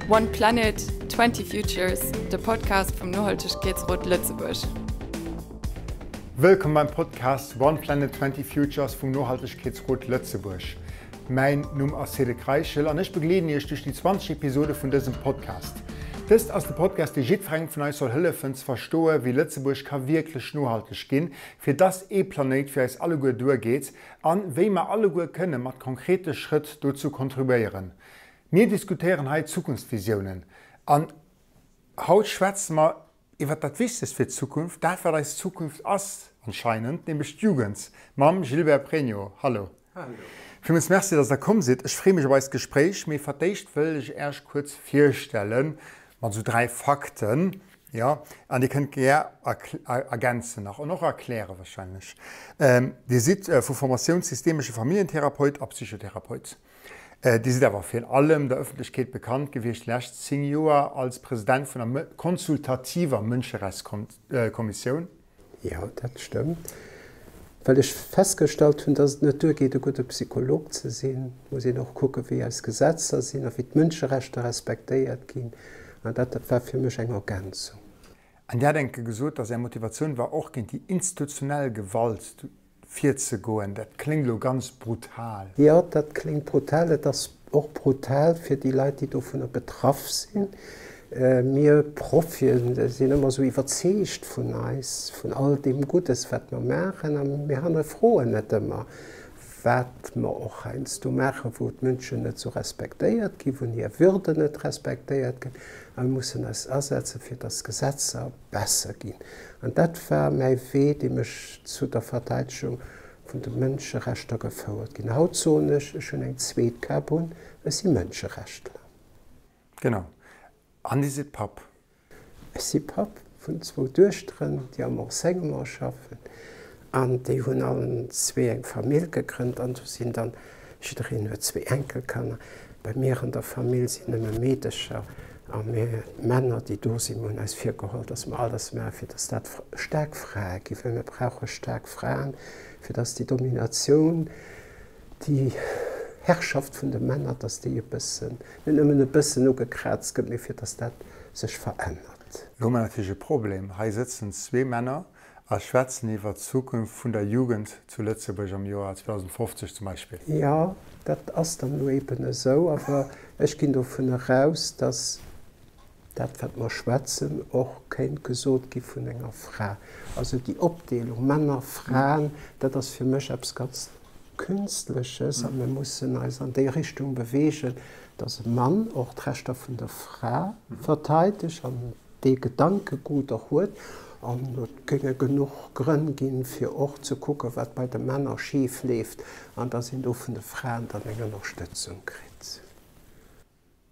One Planet, 20 Futures, de Podcast vum Nohaltegkeetsrot Lëtzebuerg. Wëllkomm beim Podcast One Planet, 20 Futures vum Nohaltegkeetsrot Lëtzebuerg. Mäin Numm ass Cédric Reichel an ech begleeden Iech duerch déi 20 Episode vun dësem Podcast. Dëst ass de Podcast, dee jiddwerengem vun eis soll hëllefen ze verstoe wéi Lëtzebuerg ka wierklech nohalteg ginn, fir dass ee Planéit fir eis alleguer duergeet an wéi mer alleguer kënne mat konkrete Schrëtt dozou kontribuéieren. Mir diskutéieren hei Zukunftsvisiounen an haut schwätze mer iwwert dat Wichtegst fir d'Zukunft, dat wat eis Zukunft ass anscheinend, nämlech d'Jugend, mam Gilbert Pregno. Hallo. Hallo. Villmools Merci, dass Der komm sidd. Ech freeë mech op eist Gespréich, mee fir d'éischt wëll ech Äech kuerz virstelle mat esou 3 Fakten, jo, an Dir kënnt gär ergänzen nach an och erkläre wahrscheinlech. Dir sidd vu Formatioun systemesche Familljentherapeut a Psychotherapeut. Dir sidd awer virun allem der Ëffentlechkeet bekannt gewiescht déi lescht 10 Joer als President vun der konsultativer Mënscherechtskommissioun. Jo, dat stëmmt. Well ech festgestallt hunn, dass et net duergeet, e gudde Psycholog ze sinn, muss een och kucken, wéi eis Gesetzer sinn a wéi d'Mënscherechter respektéiert ginn. An dat war fir mech eng Ergänzung. An Dir hat eng Kéier gesot, dass Är Motivatioun war, och géint déi institutionell Gewalt Virzegoen, dat kléngt elo ganz brutal. Jo, dat kléngt brutal. Et ass och brutal fir déi Leit, déi dovunner betraff sinn. Mir Profien sinn ëmmer esou iwwerzeegt vun eis, vun all deem Guddes, wat mer maachen, a mir hannerfroen net ëmmer, wat mer och heiansdo maachen, wou d'Mënschen net esou respektéiert ginn, wou hir Würde net respektéiert gëtt. A mir mussen eis asetzen, fir datt d'Gesetzer besser ginn. An dat war mäi Wee, dee mech zu der Verteidegung vun de Mënscherechter gefouert ginn. Haut soen ech, ech hunn eng zweet Kap un, ech si Mënscherechtler. Genau. An Dir sidd Papp? Ech si Papp vun zwou Duechteren, déi am Enseignement schaffen. An déi hunn allen zwee eng Famill gegrënnt an do sinn dann, jiddereen huet zwee Enkelkanner. Bei mir an der Famill sinn nëmme Meedecher a mir Männer, déi do sinn, mir hunn eis virgeholl, dass mer alles maachen, fir dass dat staark Frae ginn, well mir brauche staark Fraen, fir dass déi Dominatioun, déi Herrschaft vun de Männer, dass déi e bëssen, net nëmmen e bëssen ugekraazt gëtt, mee fir dass dat sech verännert. Elo hu mer natierlech e Problem. Hei sëtzen zwee Männer A schwätzen iwwer d'Zukunft vun der Jugend zu Lëtzebuerg am Joer 2050 zum Beispill. Jo, dat ass dann elo eben esou. Awer ech ginn dovun eraus, datt dat, wat mer schwätzen, och kéint gesot gi vun enger Fra. Also déi Opdeelung Männer, Fraen, dat ass fir mech eppes ganz Künstleches. A mir mussen eis an déi Richtung beweegen, datt e Mann och d'Rechter vun der Fra verteidegt an dee Gedankegut och huet, an et géinge genuch Grënn ginn, fir och ze kucken, wat bei de Männer schif leeft, an dass een do vun de Fraen dann eng Ënnerstëtzung kritt.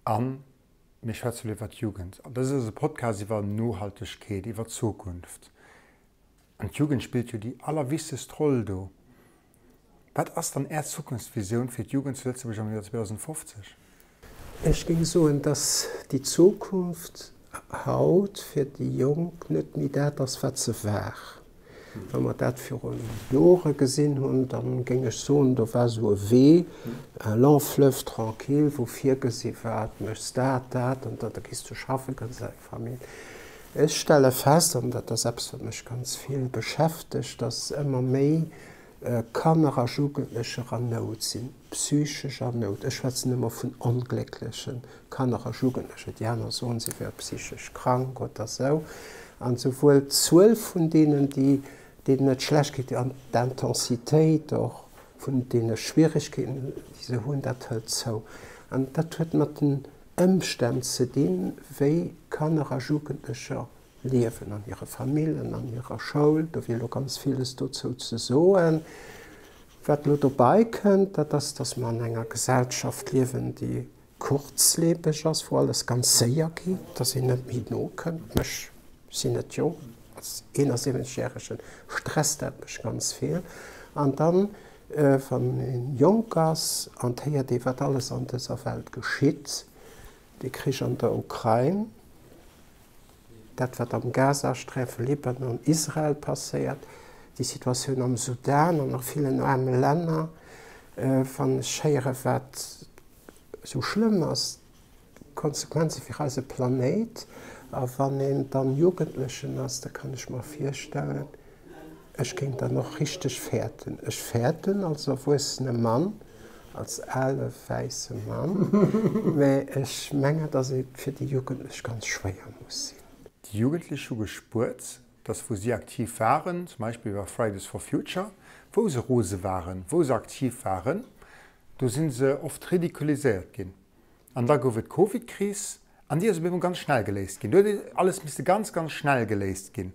A mir schwätze elo iwwer d'Jugend. An dëst ass e Podcast iwwer Nohaltegkeet, iwwer Zukunft. An d'Jugend spillt jo déi allerwichtegst Roll do. Wat ass dann Är Zukunftsvisioun fir d'Jugend zu Lëtzebuerg am Joer 2050? Ech géing soen, dass déi Zukunft haut fir déi Jonk net méi dat ass, wat se war. Wa mer dat viru Jore gesinn hunn, da géing ech soen, do war esou e Wee, un long fleuve tranquille, wou virgesi war, du méchs dat, dat an da gees du schaffen, grënns eng Famill. Ech stelle fest, an dat ass eppes, wat mech ganz vill beschäftegt, dass ëmmer méi Kanner a Jugendlecher an Nout sinn, psychesch an Nout. Ech schwätzen ëmmer vun ongléckleche Kanner a Jugendlecher. Déi aner soen, si wäre psychesch krank oder sou. An souwuel d'Zuel vun deenen, déi, deenen et schlecht geet, an d'Intensitéit och vun deene Schwieregkeeten, déi se hunn, dat hëlt zou. An dat huet mat den Ëmstänn ze dinn, wéi Kanner a Jugendlecher liewen, an hire Famillen, an hirer Schoul. Do wier elo ganz villes dozou ze soen. Wat elo dobei kënnt, dat ass, dass mer an enger Gesellschaft liewen, déi kuerzlebeg ass, wou alles ganz séier geet, dass een net méi nokënnt. Mech, ech sinn net jonk, als 71 Järegen stresst dat mech ganz vill. An dann, wann ee jonk ass an et héiert ee wat alles an dëser Welt geschitt, de Krich an der Ukrain, Dat wat am Gazasträifen, Libanon, Israel passéiert, déi Situatioun am Sudan an a villen aarme Länner, wann ech héiere wat esou schlëmm ass, Konsequenze fir eise Planéit. A wann een dann Jugendlechen ass, da kann ech mer virstellen, ech géing dann och richteg fäerten. Ech fäerten als erwuessene Mann, als ale wäisse Mann, mä ech mengen, datt et fir déi Jugendlech ganz schwéier muss sinn. Déi Jugendlech hu gespuert, datt wou si aktiv waren, zum Beispill bei Fridays for Future, wou se rose waren, wou se aktiv waren, do si se oft ridiculiséiert ginn. An da gouf et d'Covidkris an déi ass op eemol ganz schnell geléist ginn. Do huet alles misste ganz, ganz schnell geléist ginn.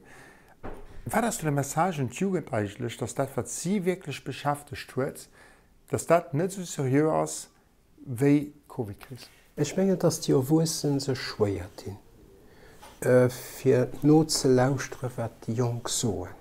Wat ass do de Message un d'Jugend eigentlech, datt dat, wat si wierklech beschäftegt huet, datt dat net esou seriö ass wéi d'Covidkris? Ech mengen, datt déi Erwuessen sech schwéier dinn, fir nozelauschtere wat déi Jonk soen.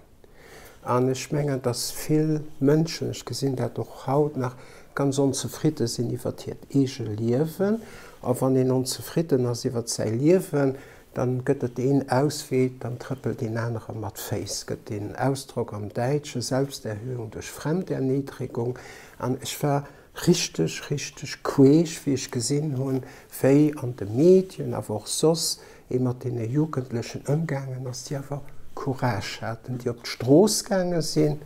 An ech mengen, dass vill Mënschen, ech gesinn dat och haut nach, ganz onzefridde sinn iwwert hiert eege Liewen. A wann een onzefridden ass iwwert säi Liewen, dann gëtt et een Auswee, dann trëppelt een anere mat Féiss, gëtt deen Ausdrock am Däitsche, Selbsterhöhung durch Fremderniedrigung. An ech war richteg, richteg queesch, wéi ech gesinn hunn, wéi an de Medien, awer och soss, ee mat deene Jugendlechen ëmgaangen ass, déi awer Courage haten, déi op d'Strooss gaange sinn,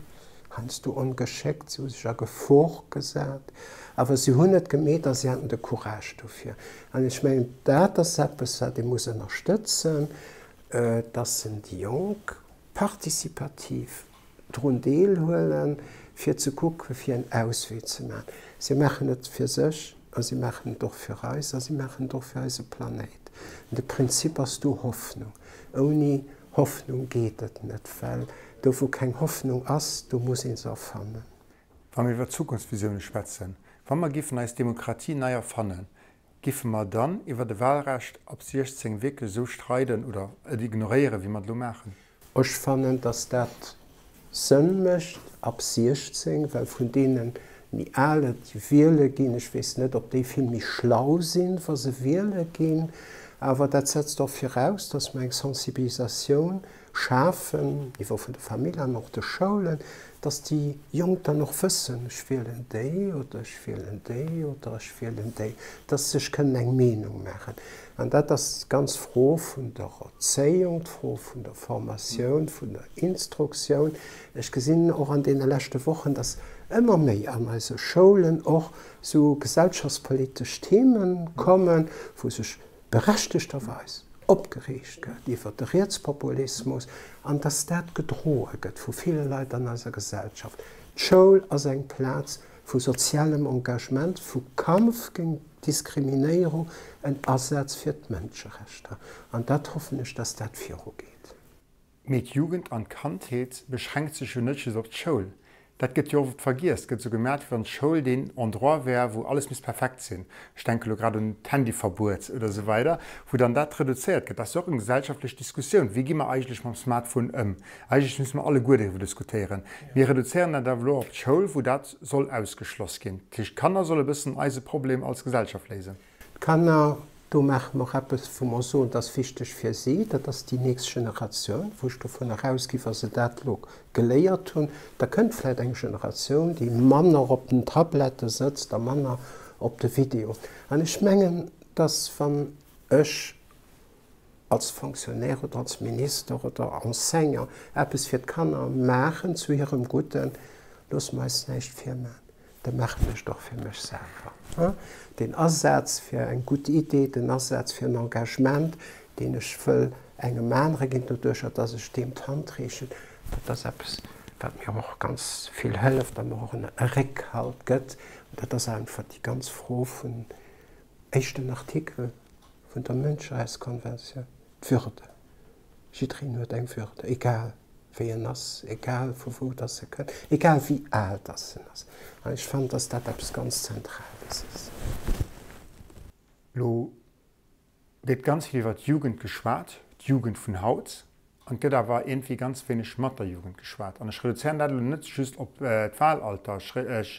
heiansdo ongeschéckt, si hu sech a Gefor gesat, awer si hunn et gemeet a si haten de Courage dofir. An ech mengen, dat ass eppes, wat ee muss ënnerstëtzen, dass en déi Jonk participativ drun deelhuelen, fir ze kucke fir en Auswee ze maachen. Si maachen et fir sech a si maachen et och fir eis a si maachen et och fir eise Planéit. De Prinzip ass do Hoffnung. Ouni Hoffnung geet et net, well do wou keng Hoffnung ass, do muss ee se erfannen. Wa mir iwwer Zukunftsvisioune schwätzen, wa mer géifen eis Demokratie nei erfannen, Giffe mer dann iwwert e Wahlrecht ab 16 wierklech esou streiden oder et ignoréieren, wéi mer et elo maachen? Ech fannen, dass dat Sënn mécht ab 16, well vun deene méi Ale, déi wiele ginn, ech weess net, ob déi vill méi schlau sinn, wa se wiele ginn, awer dat setzt och viraus, dass mer eng Sensibilisatioun schafen, Niveau vun de Famillen an och de Schoulen, dass déi Jonk dann och wëssen, ech wielen déi oder ech wielen déi oder ech wielen déi, dass se sech kënnen eng Meenung maachen. An dat ass d'ganz Fro vun der Erzéiung, d'Fro vun der Formatioun, vun der Instruktioun. Ech gesinn och an deene leschte Wochen, dass ëmmer méi an eise Schoulen och esou gesellschaftspolitesch Themen kommen, wou sech berechtegterweis opgereegt gëtt iwwer de Rietspopulismus an dass dat gedroe gëtt vu ville Leit an eiser Gesellschaft. D'Schoul ass eng Plaz vu sozialem Engagement, vu Kampf géint Diskriminéierung, en Asaz fir d'Mënscherechter. An dat hoffen ech, dass dat virugeet. Mee d'Jugend an d'Kandheet beschränkt sech jo net just op d'Schoul. Dat gëtt jo oft vergiess. Et gëtt esou gemat, wéi wann d'Schoul deen Endroit wär, wou alles misst perfekt sinn. Ech denke elo grad un d'Handyverbuet oder esou weider, wou dann dat reduzéiert gëtt. Dat ass jo och eng gesellschaftlech Diskussioun, Wéi gi mer eigentlech mam Smartphone ëm? Eigentlech misste mer alleguer doriwwer diskutéieren. Mir reduzéieren dat awer elo op d'Schoul, wou dat soll ausgeschloss ginn. Dat heescht, d'Kanner solle bëssen eise Problem als Gesellschaft léisen. D'Kanner, do maache mer eppes, wou mer soen, dat ass wichteg fir si, dat ass déi nächst Generatioun, wou ech dovunner ausginn, wa se dat elo geléiert hunn, da kënnt vläicht eng Generatioun, déi manner op den Tablette sëtzt a manner op de Videoen. An ech mengen, dass, wann ech als Fonctionnaire oder als Minister oder Enseignant eppes fir d'Kanner maachen zu hirem Gudden, loosse mer eis näischt virmachen, da maachen ech et och fir mech selwer. Den Asaz fir eng gutt Idee, den Asaz fir en Engagement, deen ech wëll engem anere ginn, doduercher dass ech deem d'Hand reechen, dat ass eppes, wat mir och ganz vill hëlleft a mer och en Réckhalt gëtt. An dat ass einfach déi ganz Fro vun éischten Artikel vun der Mënscherechtskonventioun, d'Würde. Jiddereen huet eng Würde, egal wéi en ass, egal vu wou dass e kënnt, egal wéi al dass en ass. An ech fannen, dass dat eppes ganz Zentrales ass. Elo gëtt ganz vill iwwer d'Jugend geschwat, d'Jugend vun haut. An et gëtt awer iergendwéi ganz wéineg mat der Jugend geschwat. An ech reduzéieren dat elo net just op d'Wahlalter. Ech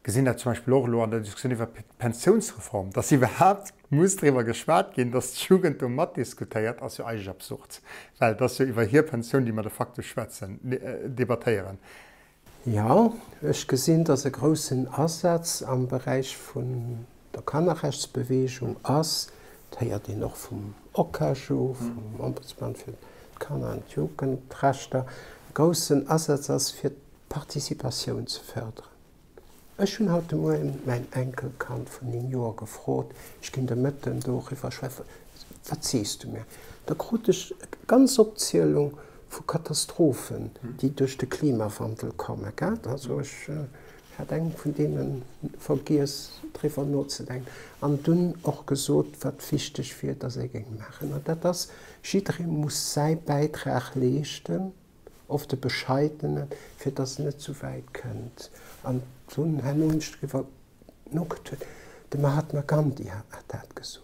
gesinn dat zum Beispill och elo an der Diskussioun iwwer d'Pensiounsreform. Dass iwwerhaapt muss driwwer geschwat ginn, dass d'Jugend do matdiskutéiert, ass jo eigentlech absurd. Well et ass jo iwwer hir Pensioun, déi mer de facto schwätzen, debattéieren. Jo, ech gesinn, dass e groussen Asaz am Beräich vun der Kannerrechtsbewegung ass. Dat héiert een och vum OCAJU, vum Ombudsman fir d'Kanner an d'Jugendrechter, e groussen Asaz ass, fir d'Participatioun ze förderen. Ech hunn haut de Moien mäin Enkelkand vun 9 Joer gefrot, ech ginn de Mëtten doriwwer schwätzen, Wat sees du mir? Da krut ech e ganz Opzielung vu Katastrophen, déi duerch de Klimawandel kommen. Also ech hat eng vun deene vergiess driwwer nozedenken an dunn och gesot, wat wichteg wier, datt ee géing maachen. An dat ass, jidderee muss säi Bäitrag leeschten, oft e bescheidenen, fir datt et net zu wäit kënnt. An dunn herno hunn ech driwwer nogeduet, de Mahatma Gandhi hat dat gesot,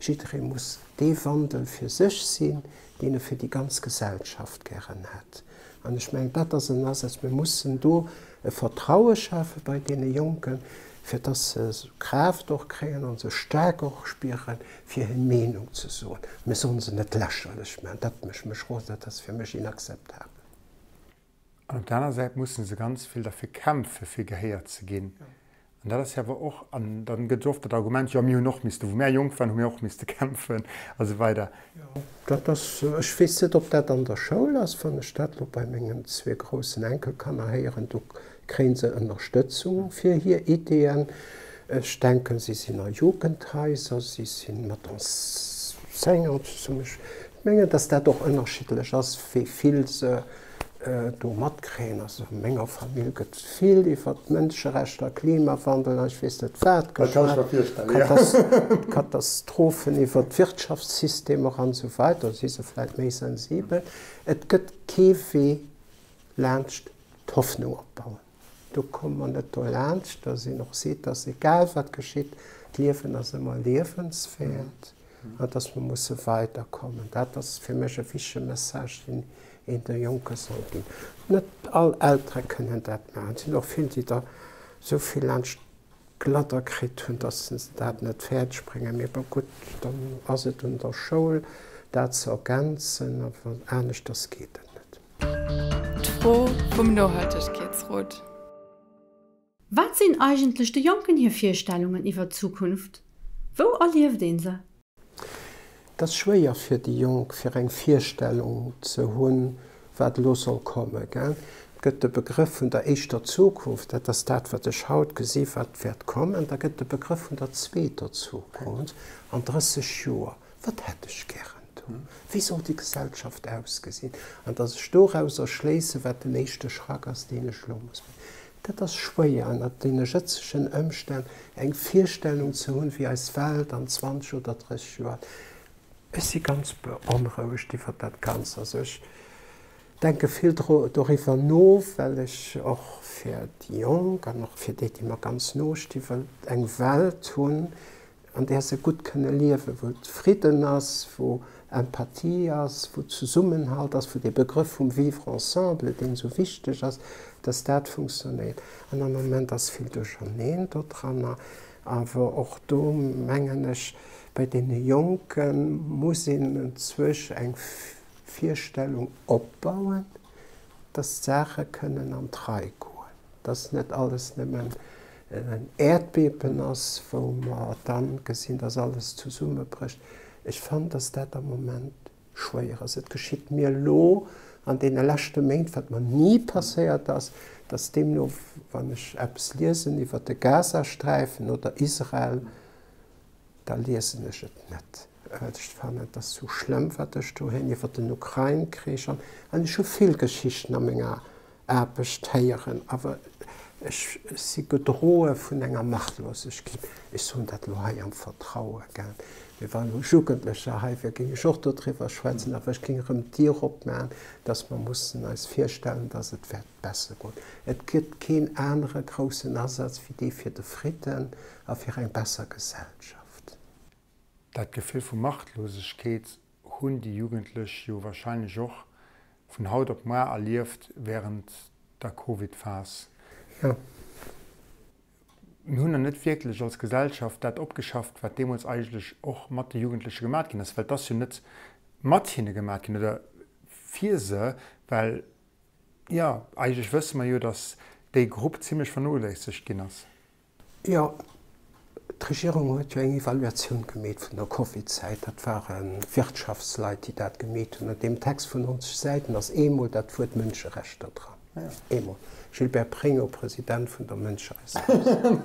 Jidderee muss dee Wandel fir sech sinn, deen e fir déi ganz Gesellschaft gären hätt. An ech mengen, dat ass en Asaz. Mir mussen do e Vertraue schafe bei deene Jonken, fir dass se Kraaft och kréien a sech staark och spieren, fir hir Meenung ze soen. Mir solle se net lächerlech maachen. Dat mécht mech rosen, dat ass fir mech inakzeptabel. An op der aner Säit musse se ganz vill derfir kämpfen, fir gehéiert ze ginn. An dat ass jo awer och, an dann gëtt oft dat Argument, jo mir hunn och misste, wou mär jonk waren, hu mir och misste kämpfen a sou weider. Jo, dat ass, ech weess net, ob dat an der Schoul ass, wann ech dat elo bei mengen zwee groussen Enkelkanner héieren, do kréie se Ënnerstëtzung fir hir Ideeën. Ech denken, si sinn a Jugendhaiser, si si mat Enseignanten zesummen. Ech mengen, datt dat och ënnerschiddlech ass, wéi vill se do matkréien. Also a menger Famill gëtt vill iwwer d'Mënscherechter, Klimawandel an ech weess net wat geschwat, Katastrophen iwwer d'Wirtschaftssystemer an esou weider. Do si se vläicht méi sensibel. Et gëtt kee Wee laanscht d'Hoffnung opbauen. Do komme mer net dolaanscht, dass een och seet, dass egal wat geschitt, d'Liewen ass ëmmer liewenswäert an dass mer musse weiderkommen. Dat ass fir mech e wichtige Message, deen een de Jonke soll ginn. Net all Eltere kënnen dat maachen. Et sinn och vill, déi der esou vill laanscht d'Gladder kritt hunn, dass se dat net fäerdeg bréngen. Mee bon, gutt, dann ass et un der Schoul, dat ze ergänzen, awer aneschters geet et net. D'Fro vum Nohaltegkeetsrot. Wat sinn eigentlech de Jonken hir Virstellungen iwwer d'Zukunft? Wou erlieft een se? Et ass schwéier fir déi Jonk fir eng Virstellung ze hunn, wat elo soll kommen. Et gëtt de Begrëff vun der éischter Zukunft, dat ass dat wat ech haut gesi wat wäert kommen. Da gëtt de Begrëff vun der zweeter Zukunft an 30 Joer. Wat hätt ech gären do? Wéi soll déi Gesellschaft ausgesinn? An datt ech dorauser schléissen, wat den éischte Schrack ass, deen ech elo muss maachen. Dat ass schwéier ënnert deene jëtzegen Ëmstänn eng Virstellung ze hunn, wéi eis Welt an 20 oder 30 Joer. Ech si ganz beonrouegt iwwert dat Ganzt. Also ech denke vill doriwwer no, well ech och fir déi Jonk an och fir déi, déi mer ganz no sti wëll eng Welt hunn, an där se gutt kënne liewen, wou Fridden ass, wou Empathie ass, wou Zesummenhalt ass, wou dee Begrëff vum Vivre ensemble, deen esou wichteg ass, dass dat funktionéiert. An am Moment ass vill Duercherneen dodranner. Awer och do mengen ech, bei deene Jonke muss een enzwousch eng Virstellung opbauen, dass d'Saache kënnen an d'Rei goen, dass net alles nëmmen en Äerdbeben ass, wou mer dann gesinn, dass alles zesummebrécht. Ech fannen, dass dat am Moment schwéier ass. Et geschitt mir elo an deene leschte Méint, wat mer ni passéiert ass, dass deemno, wann ech eppes liesen iwwert de Gazasträifen oder Israel, da liesen ech et net, well ech fannen, et ass sou schlëmm, wat ech do héieren iwwer den Ukrain-Krich. An ech hu vill Geschichten a menger Aarbecht héieren, awer ech si gedroe vun enger Machtlosegkeet. Ech soen dat elo hei am Vertraue, gell, mee wa elo Jugendlecher hei wier, géing ech och dodriwwer schwätzen, awer ech géing erëm d'Dier opmaachen, dass mer mussen eis virstellen, dass et wäert besser goen. Et gëtt keen anere groussen Asaz wéi dee fir de Fridden a fir eng besser Gesellschaft. Dat Gefill vu Machtlosegkeet hunn déi Jugendlech jo wahrscheinlech och vun haut op muar erlieft während der Covid-Phas. Jo. Mir hunn nach net wierklech als Gesellschaft dat opgeschafft, wat deemools eigentlech och mat de Jugendleche gemat ginn ass, well et ass jo net mat hinne gemat ginn oder fir se, well Jo, eigentlech wësse mer jo, datt déi Grupp zimlech vernoléissegt ginn ass. Jo. D'Regierung huet jo eng Evaluatioun gemeet vun der Covid-Zäit. Dat ware Wirtschaftsleit, déi dat gemeet hunn. An deem Text vun 90 Säiten ass eemol dat Wuert Mënscherechter dran. Eemol. Gilbert Pregno, President vun der Mënscherechtskommissioun.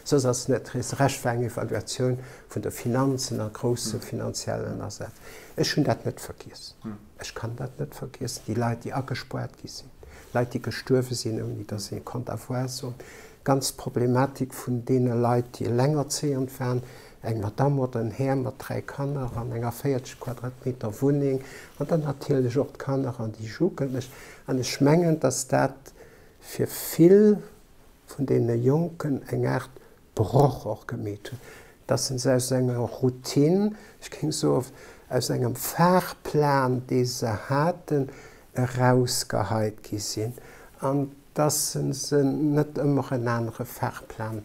Soss ass net. De Rescht war eng Evaluatioun vun de Finanzen a grousse finanziellen Asätz. Ech hunn dat net vergiess. Ech kann dat net vergiessen. Déi Leit, déi agespoart gi sinn, Leit, déi gestuerwe sinn, ouni datt een konnt Avoir soen. D'ganz Problematik vun deene Leit, déi elengerzéiend waren, eng Madamm oder en Här mat 3 Kanner an enger 40 Quadratmeter Wunneng an dann natierlech och d'Kanner an déi Jugendlech. An ech mengen, datt dat fir vill vun deene Jonken eng Aart Broch och gemeet hunn, dass se se aus enger Routine, ech géing soen, aus engem Fahrplan, dee se haten, erausgeheit gi sinn an dass se se net ëmmer en anere Fahrplan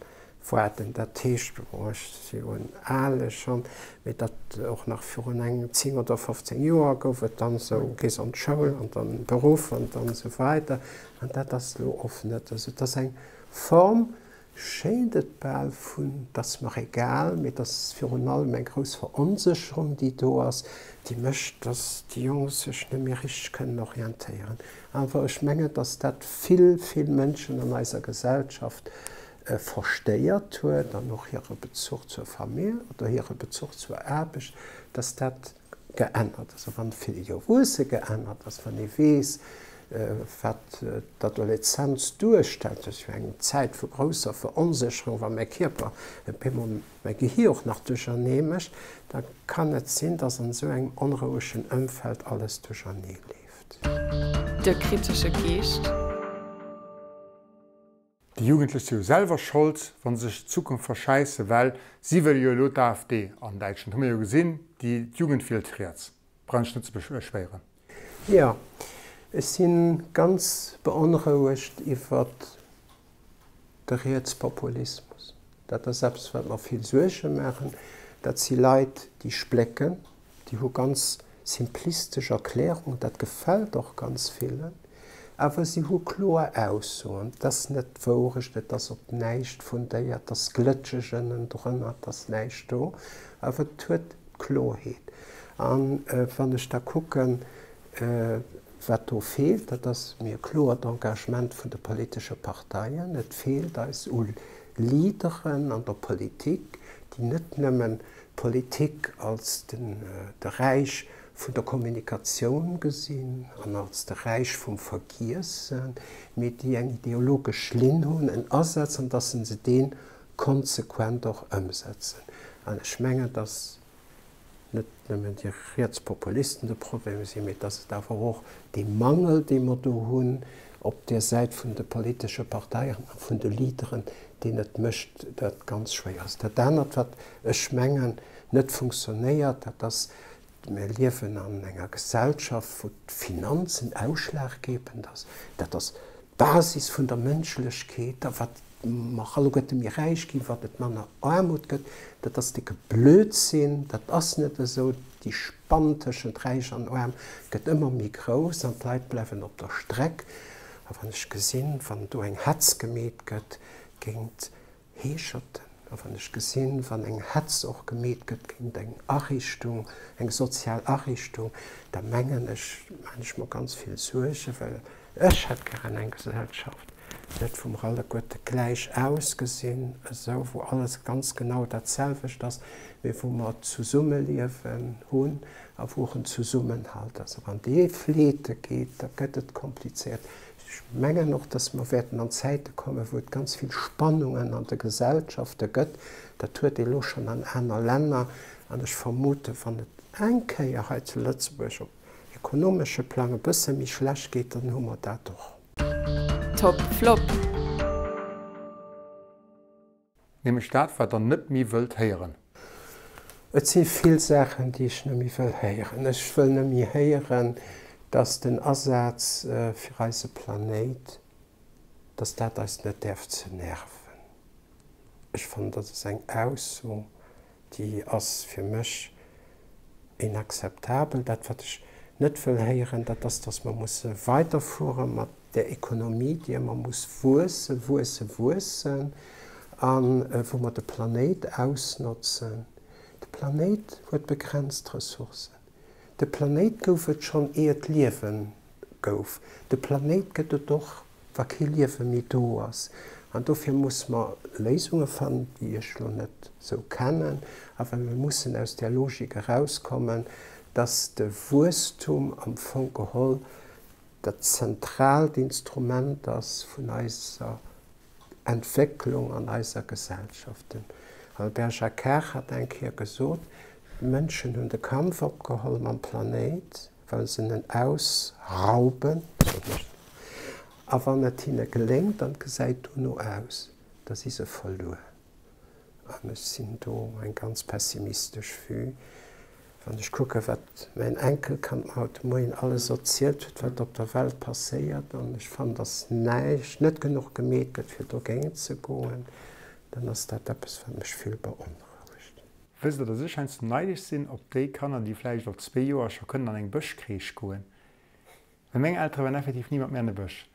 waarden. Dat heescht, bon, ech si jo en Ale schonn, mee dat och nach virun eng 10 oder 15 Joer gouf et dann esou, gees an d'Schoul an dann Beruff an dann esou weider an dat ass elo oft net esou. Et ass eng Form Schéint et bal vun, 't ass mer egal, mee 't ass virun allem eng grouss Veronsécherung, déi do ass, déi mécht, dass déi Jonk sech net méi richteg kënnen orientéieren. Awer ech mengen, dass dat vill, vill Mënschen an eiser Gesellschaft verstéiert huet an och hire Bezuch zur Famill oder hire Bezuch zur Aarbecht, dass dat geännert ass. A wann vill Erwuesse geännert ass, wann ee weess, wat d'Adoleszenz duerstellt, dat ass jo eng Zäit vu grousser Veronsécherung, wa mäi Kierper op eemol mäi Gehier och nach duerchernee mécht, da kann et sinn, dass an esou engem onrouegen Ëmfeld alles duerchernee leeft. De kritesche Geescht. Déi Jugendlech si jo selwer Schold, wa se sech d'Zukunft verschäissen, well si wëlle jo elo d'AfD an Däitschland, hu mir jo gesinn, déi d'Jugend wielt riets, brauch ech net ze beschwéieren. Jo, ech si ganz beonrouegt iwwert de Rietspopulismus. Dat ass eppes, wat mer vill Suerge maachen. Dat si Leit, déi splécken, Déi hu ganz simplistesch Erklärungen, dat gefält och ganz villen, awer si hu kloer Aussoen. Et ass net d'Wourecht, et ass op näischt fundéiert, et ass glëtscheg ënnendrënner, et ass näischt do, awer et huet Kloerheet. A wann ech da kucken, wat do feelt, dat ass mir e kloert Engagement vun de politesche Parteien. Et feelt eis u Leaderen an der Politik, déi net nëmmen d'Politik als de Räich vun der Kommunikatioun gesinn an als de Räich vum Vergiessen, mee déi eng ideologesch Linn hunn, en Asaz, an dass se se dee konsequent och ëmsetzen. An ech mengen, dass net nëmmen déi Rietspopulisten de Problem sinn, mee dass et awer och dee Mangel, dee mer do hunn op där Säit vun de politesche Parteien a vun de Leaderen, deen et mécht, dat ganz schwéier ass. Dat anert, wat ech mengen net funktionéiert, dat ass, mir liewen an enger Gesellschaft, wou d'Finanzen ausschlaggebend ass. Dat ass d'Basis vun der Mënschlechkeet. A wat mer alleguerte méi räich ginn, wat et manner Aarmut gëtt, dat ass décke Blödsinn. Dat ass net esou. Déi Spann tëschent räich an aarm gëtt ëmmer méi grouss an d'Leit bleiwen op der Streck. A wann ech gesinn, wann do eng Hetz gemeet gëtt géint Heescherten, a wann ech gesinn, wann eng Hetz och gemeet gëtt géint eng Ariichtung, eng sozial Ariichtung, da mengen ech, maachen ech mer ganz vill Suergen, well ech hätt gären eng Gesellschaft, net wou mer alleguerte gläich ausgesinn, esou wou alles ganz genau dat selwecht ass, mee wou mer d'Zesummeliewen hunn a wou och en Zesummenhalt ass. A wann dee fleete geet, da gëtt et komplizéiert. Ech mengen och, dass mer wäerten an Zäite kommen, wou et ganz vill Spannungen an de Gesellschafte gëtt. Dat huet ee elo schonn an aner Länner. An ech vermuten, wann et eng Kéier hei zu Lëtzebuerg op ekonomesche Plang e bësse méi schlecht geet, dann hu mer dat och. Top Flop. Nämlech dat, wat Der net méi wëllt héieren. Et si vill Saachen, déi ech net méi wëll héieren. Ech wëll net méi héieren, dass den Asaz fir eise Planéit, dass dat eis net däerf ze nerven. Ech fannen, dat ass eng Ausso, déi ass fir mech inakzeptabel. Dat, wat ech net wëll héieren, dat ass, dass mer musse weiderfuere mat där Ekonomie, déi ëmmer muss wuessen, wuessen, wuessen. A wou mer de Planéit ausnotzen. De Planéit huet begrenzt Ressourcen. De Planéit gouf et schonn ier et Liewen gouf. De Planéit gëtt et och, wa kee Liewe méi do ass. An dofir musse mer Léisunge fannen, déi ech elo net esou kennen, awer mir mussen aus där Logik erauskommen, dass de Wuesstum am Fong geholl dat zentraalt Instrument ass vun eiser Entwécklung an eiser Gesellschaft. Den Albert Jacquard hat eng Kéier gesot, D'Mënschen hunn de Kampf opgeholl mam Planéit, well se en ausrauben, soen ech, a wann et hinne geléngt an et gesäit dono aus, da si se verluer. An ech sinn do eng ganz pessimistesch Vue, wann ech kucken, wat mäin Enkelkand mer haut de Moien alles erzielt huet, wat op der Welt passéiert. An ech fannen, dass näischt, net genuch gemeet gëtt, fir dogéint ze goen, dann ass dat eppes, wat mech vill beonrouegt. Wësst Der, dass ech heiansdo neidesch sinn op déi Kanner, déi vläicht op zwee Joer scho kënnen an eng Bëschcrèche goen? Well meng Eltere waren effektiv ni mat mir an de Bësch.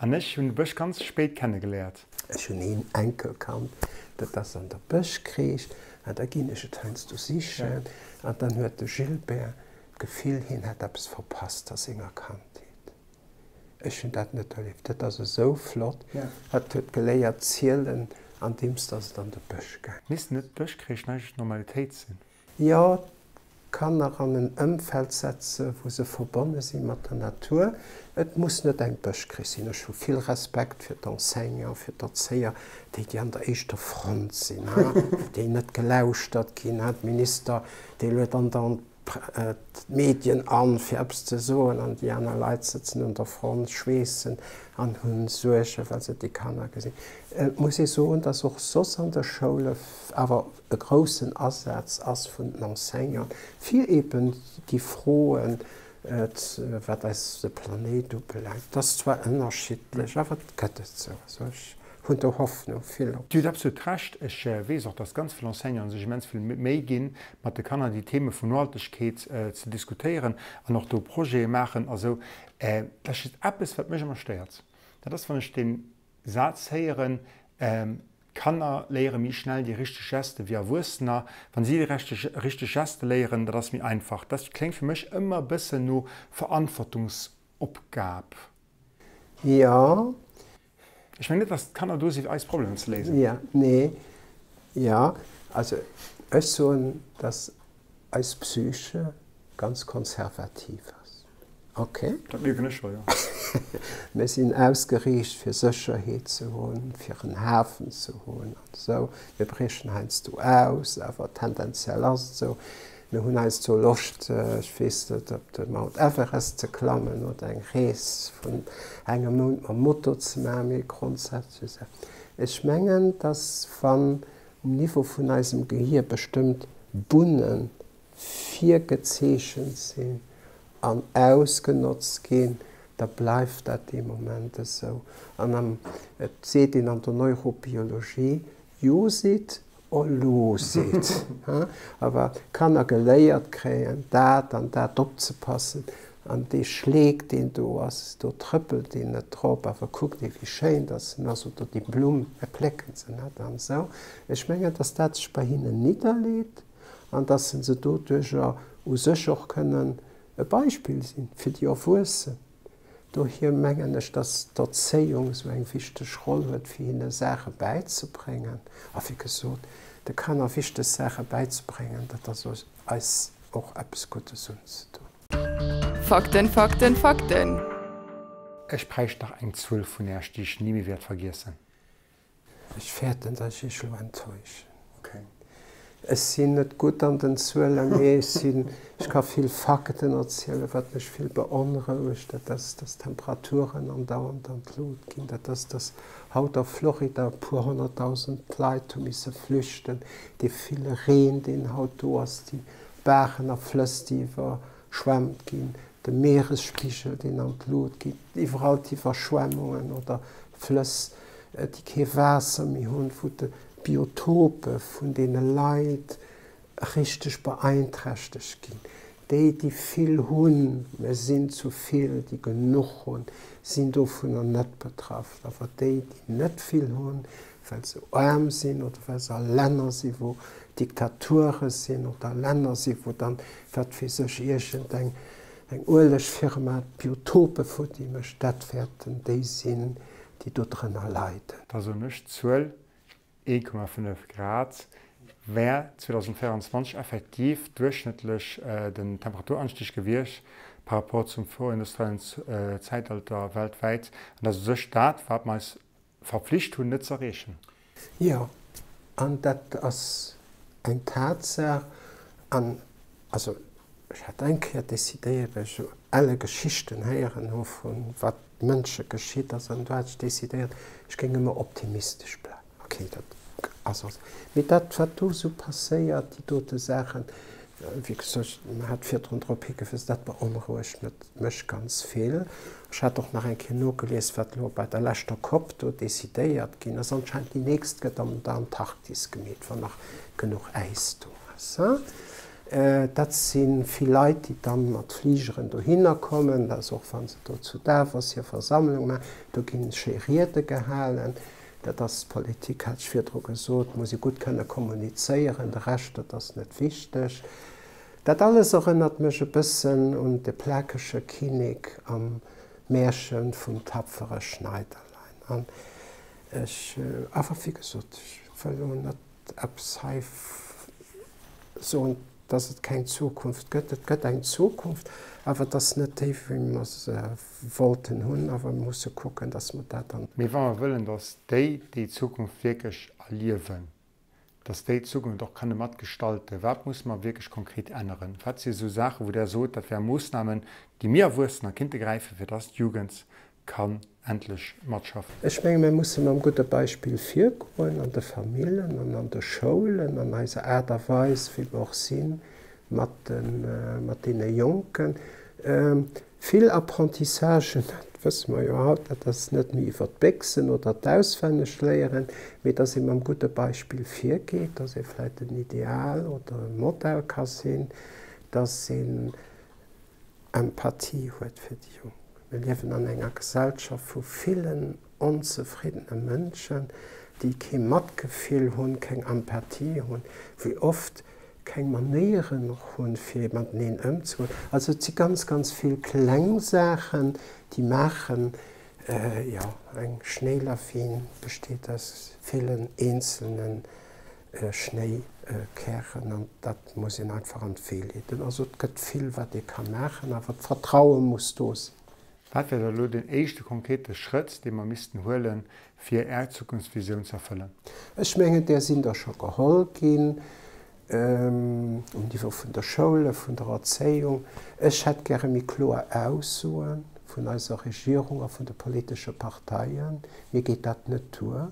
An ech hunn de Bësch ganz spéit kennegeléiert. Ech hunn een Enkelkand, dat ass an der Bëschcrèche, an da ginn ech et heiansdo sichen, an dann huet de Gilbert d'Gefill, hien hätt eppes verpasst a senger Kandheet. Ech hunn dat net erlieft. Dat ass esou flott. Hat huet geléiert zielen, andeems dass et an de Bësch gaang. Misst net d'Bëschcrèche eigentlech d'Normalitéit sinn? Jo, d'Kanner an en Ëmfeld setze wou se verbonne si mat der Natur. Et muss net eng Bëschcrèche sinn. Ech hu vill Respekt fir d'Enseignants, fir d'Erzéier, déi déi an der éischter Front sinn, déi net gelauschtert ginn. D'Minister, dee luet andauernd d'Medien an, fir eppes ze soen, an déi aner Leit sëtzen un der Front, schweessen an hu Suergen, well se déi Kanner gesinn. Et muss ee soen, dass och soss an de Schoule awer e groussen Asaz ass vun den Enseignanten, fir eben déi Froen, wat eis de Planéit ubelaangt, et ass zwar ënnerschiddlech, awer et gëtt et sou. Also ech hunn do Hoffnung, vill Hoffnung. Dir hutt absolut Recht. Ech weess och, dass ganz vill Enseignanten sech immens vill Méi ginn, mat de Kanner déi Theme vun Nohaltegkeet ze diskutéieren an och do Projete maachen a sou. Et ass just eppes, wat mech ëmmer stéiert, dat ass, wann ech dee Saz héieren, Kanner léiere méi schnell déi richteg Geste wéi Erwuessener. Wann si déi richteg Geste léieren, dat ass méi einfach. Dat kléngt fir mech ëmmer e bëssen no Verantwortungsopgab. Jo. Ech mengen net, datt d'Kanner do si fir eis Problemer ze léisen. Jo, nee, jo. Also ech soen, datt eis Psyche ganz konservativ ass. Ok. Dat mierken ech scho, jo. Mir sinn ausgeriicht fir Sécherheet ze hunn, fir en Hafen ze hunn an esou. Mir briechen heiansdo aus, awer tendenziell ass et esou. Mir hunn heiansdo Loscht, ech weess net, op de Mount Everest ze klammen oder eng Rees vun engem Mount mam Moto ze maachen, mee grondsätzlech, ech mengen, dass wann um Niveau vun eisem Gehier bestëmmt Bunne virgezeechent sinn an ausgenotzt ginn, da bleift dat dee Moment esou. An am, et seet een an der Neurobiologie, Use it or lose it. A wa Kanner geléiert kréien, dat an dat opzepassen, an dee Schleek, deen do ass, do trëppelt een net drop, awer kuckt ee wéi schéin dass en ass, oder déi Blumm, mir plécken se net an esou. Ech mengen, dass dat sech bei hinnen nidderleet an dass se doduercher u sech och kënnen e Beispill sinn fir déi Erwuessen. Dohier mengen ech, dass d'Erzéiung esou eng wichteg Roll huet, fir hinne Saache bäizebréngen. A wéi gesot, de Kanner wichteg Saache bäizebréngen, dat ass eis och eppes Guddes unzedoen. Fakten, Fakten, Fakten! Ech bräicht nach eng Zuel vun Äerch, déi ech ni méi wäert vergiessen. Ech fäerten, datt ech iech elo enttäuschen. Ech sinn net gutt an den Zuelen, mee ech sinn, ech ka vill Fakten erzielen. Wat mech vill beonrouegt, dat ass, datt d'Temperaturen andauernd an d'Lut ginn. Dat ass, datt haut a Florida e puer honnertdausend Leit hu misse flüchten. Dee ville Reen, deen haut do ass, déi Baachen a Flëss, déi iwwerschwemmt ginn, de Meeresspigel, deen an d'Lut geet, iwwerall d'Iwwerschwemmungen oder Flëss, déi kee Waasser méi hunn, wou d'Biotope vun deene Leit richteg beeinträchtegt ginn. Déi, déi vill hunn, mir sinn zu vill, déi genuch hunn, sinn dovunner net betraff. Awer déi, déi net vill hunn, Well se aarm sinn oder well se a Länner sinn, wou Diktature sinn oder a Länner sinn, wou dann, wat weess ech, iergend eng Uelegfirma d'Biotope futti mécht, dat wäerten déi sinn, déi do drënner leiden. Da soen ech d'Zuel 1,5 Grad wär 2024 effektiv duerchschnëttlech den Temperaturanstieg gewiescht par rapport zum vorindustriellen Zäitalter weltwäit. An dat ass u sech dat, wat mer eis verpflicht hunn, net z'erreechen. Jo, an dat ass eng Tatsaach. An also ech hat eng Kéier decidéiert, well ech esou elle Geschichten héieren hu vu wat Mënsche geschitt ass, an do hat ech decidéiert, ech géing ëmmer optimistesch bleiwen. Ok, dat ass och esou. Mee dat, wat do esou passéiert, déi dote Saachen, wéi gesot, mer hat virdrun drop higewisen, dat beonrouegt mech ganz vill. Ech hat och nach eng Kéier nogelies, wat elo bei der leschter Cop do decidéiert ginn ass. Anscheinend déi nächst gëtt an der Antarktis gemeet, wann nach genuch Äis do ass. Dat si vill Leit, déi dann mat Fligeren dohinner kommen. Dat ass och, wa se do zu Davos hir Versammlung maachen, do gi schéi Riede gehalen. Dat ass Politik, hat ech virdru gesot, muss ee gutt kënne kommunizéieren, de Rescht, dat ass net wichteg. Dat alles erënnert mech e bëssen un de plakege Kinnek am Märche vum tapfere Schneiderlein. An ech, awer wéi gesot, ech wëll elo net eppes hei soen, dass et keng Zukunft gëtt. Et gëtt eng Zukunft, awer et ass net déi, wéi mer se wollten hunn. Awer mir musse kucken, dass mer dat dann. Mee wa mer wëllen, dass déi déi Zukunft wierklech erliewen, dass déi d'Zukunft och kënne matgestalten, wat musse mer wierklech konkret änneren? Wat si esou Saachen, wou Der sot, dat wäre Moossnamen, déi mir Erwuessener kinnte gräifen, fir dass d'Jugend kann endlech matschaffen? Ech menge mir musse mam gudde Beispill virgoen an de Famillen an an de Schoulen, an eiser Aart a Weis, wéi mer och si mat deene Jonken. Vill Apprentissagen, dat wësse mer jo haut, dat ass net méi iwwer d'Béchsen oder d'Auswennegléieren, mee dass ee mam gudde Beispill virgeet, dass ee vläicht en Ideal oder e Modell ka sinn, dass een Empathie huet fir déi Jonk. Mir liewen an enger Gesellschaft vu villen onzefriddene Mënschen, déi kee Matgefill hunn, keng Empathie hunn, wéi oft keng Manéieren och hunn, fir mateneen ëmzegoen. Also et si ganz, ganz vill kleng Saachen, déi maachen, jo, eng Schnéilawin besteet aus villen eenzelne Schnéikären an dat muss een einfach an d'Wee leeden. Also et gëtt vill, wat ee ka maachen, awer d'Vertraue muss do sinn. Wat wär da elo deen éischte konkrete Schrëtt, dee mer missten huelen, fir Är Zukunftsvisioun ze erfëllen? Ech mengen, där sinn der scho geholl ginn, um Niveau vun der Schoul a vun der Erzéiung. Ech hätt gäre méi kloer Aussoe vun eiser Regierung a vun de politesche Parteien. Mir geet dat net duer.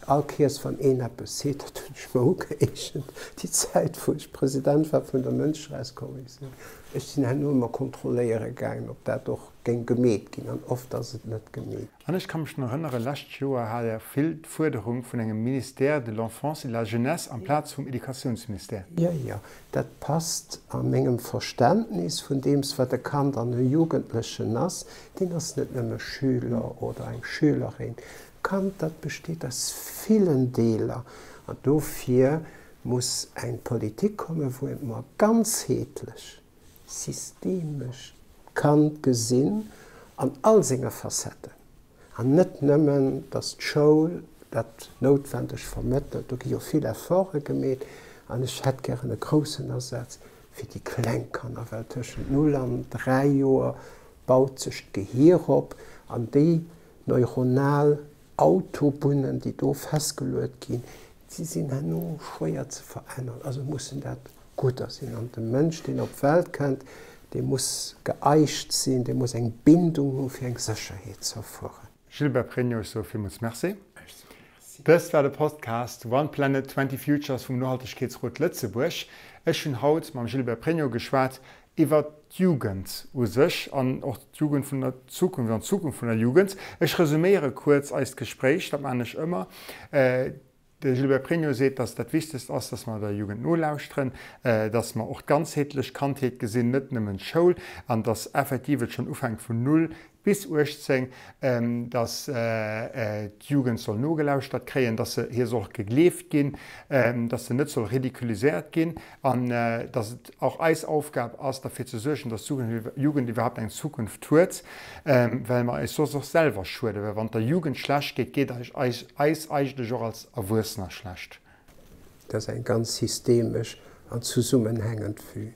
All Kéiers wann een eppes seet, dat hunn ech mer ugeeegent, déi Zäit wou ech President war vun der Mënscherechtskommissioun, ech sinn herno ëmmer kontrolléiere gaangen, ob dat och géing gemeet ginn, an oft ass et net gemeet ginn. An ech ka mech drun erënneren, lescht Joer hat Der vill d'Fuerderung vun engem Ministère de l'Enfance et de la Jeunesse amplaz vum Educatiounsministère. Jo, jo, dat passt a mengem Verständnis vun deems wat e Kand an e Jugendlechen ass. Deen ass net nëmme Schüler oder eng Schülerin, Kand, dat besteet aus villen Deeler an dofir muss eng Politik kommen, wou mer ganzheetlech, systemesch d'Kand gesinn an all senge Facetten an net nëmmen, dass d'Schoul dat noutwendeg vermëttelt. Do gi jo vill Efforte gemeet an ech hätt gären e groussen Asaz fir déi kleng Kanner, well tëschent null an 3 Joer baut sech d'Gehier op an déi Neuronal Autobunnen, déi do festgeluet ginn, déi sinn herno schwéier ze veränneren. Also mussen dat gudder sinn. An de Mënsch, deen op d'Welt kënnt, dee muss geeicht sinn, dee muss eng Bindung hu fir eng Sécherheet ze erfueren. Gilbert Pregno, ech soe villmools Merci. Dëst war de Podcast One Planet, 20 Futures vum Nohaltegkeetsrot Lëtzebuerg. Ech hunn haut mam Gilbert Pregno geschwat iwwert d'Jugend u sech an och d'Jugend vun der Zukunft an d'Zukunft vun der Jugend. Ech resuméiere kuerz eist Gespréich, dat maachen ech ëmmer. De Gilbert Pregno seet, dass dat Wichtegst ass, dass mer der Jugend nolauschteren, dass mer och d'ganzheetlech Kandheet gesinn, net nëmmen d'Schoul, an dass effektiv et schonn ufänkt vun null. bis 18, dass d'Jugend soll nogelauschtert kréien, dass se hir soll gegleeft ginn, dass se net soll ridiculiséiert ginn an dass et och eis Aufgab ass, derfir ze suergen, dass d'Jugend iwwerhaapt eng Zukunft huet, well mer eis soss och selwer schueden. Well wann et der Jugend schlecht geet, geet eis eigentlech och als Erwuessener schlecht. Dat ass eng ganz systemesch an zesummenhängend Vue.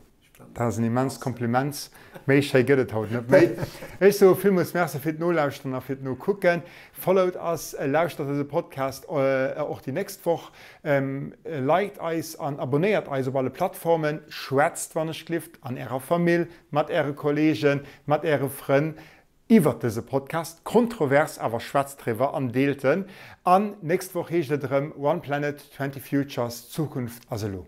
Dat ass en immenst Kompliment. Méi schéi gëtt et haut net méi. Ech soe villmools Merci fir d'Nolauschteren a fir d'Nokucken. Followt eis, lauschtert dëse Podcast och déi nächst Woch, liked eis an abonnéiert eis op alle Plattformen. Schwätzt wann ech glift an ärer Famill, mat äre Kollegen, mat äre Frënn iwwert dëse Podcast. Kontrovers, awer schwätzt driwwer an deelt en. An nächst Woch heescht et erëm One Planet, 20 Futures, d'Zukunft ass elo.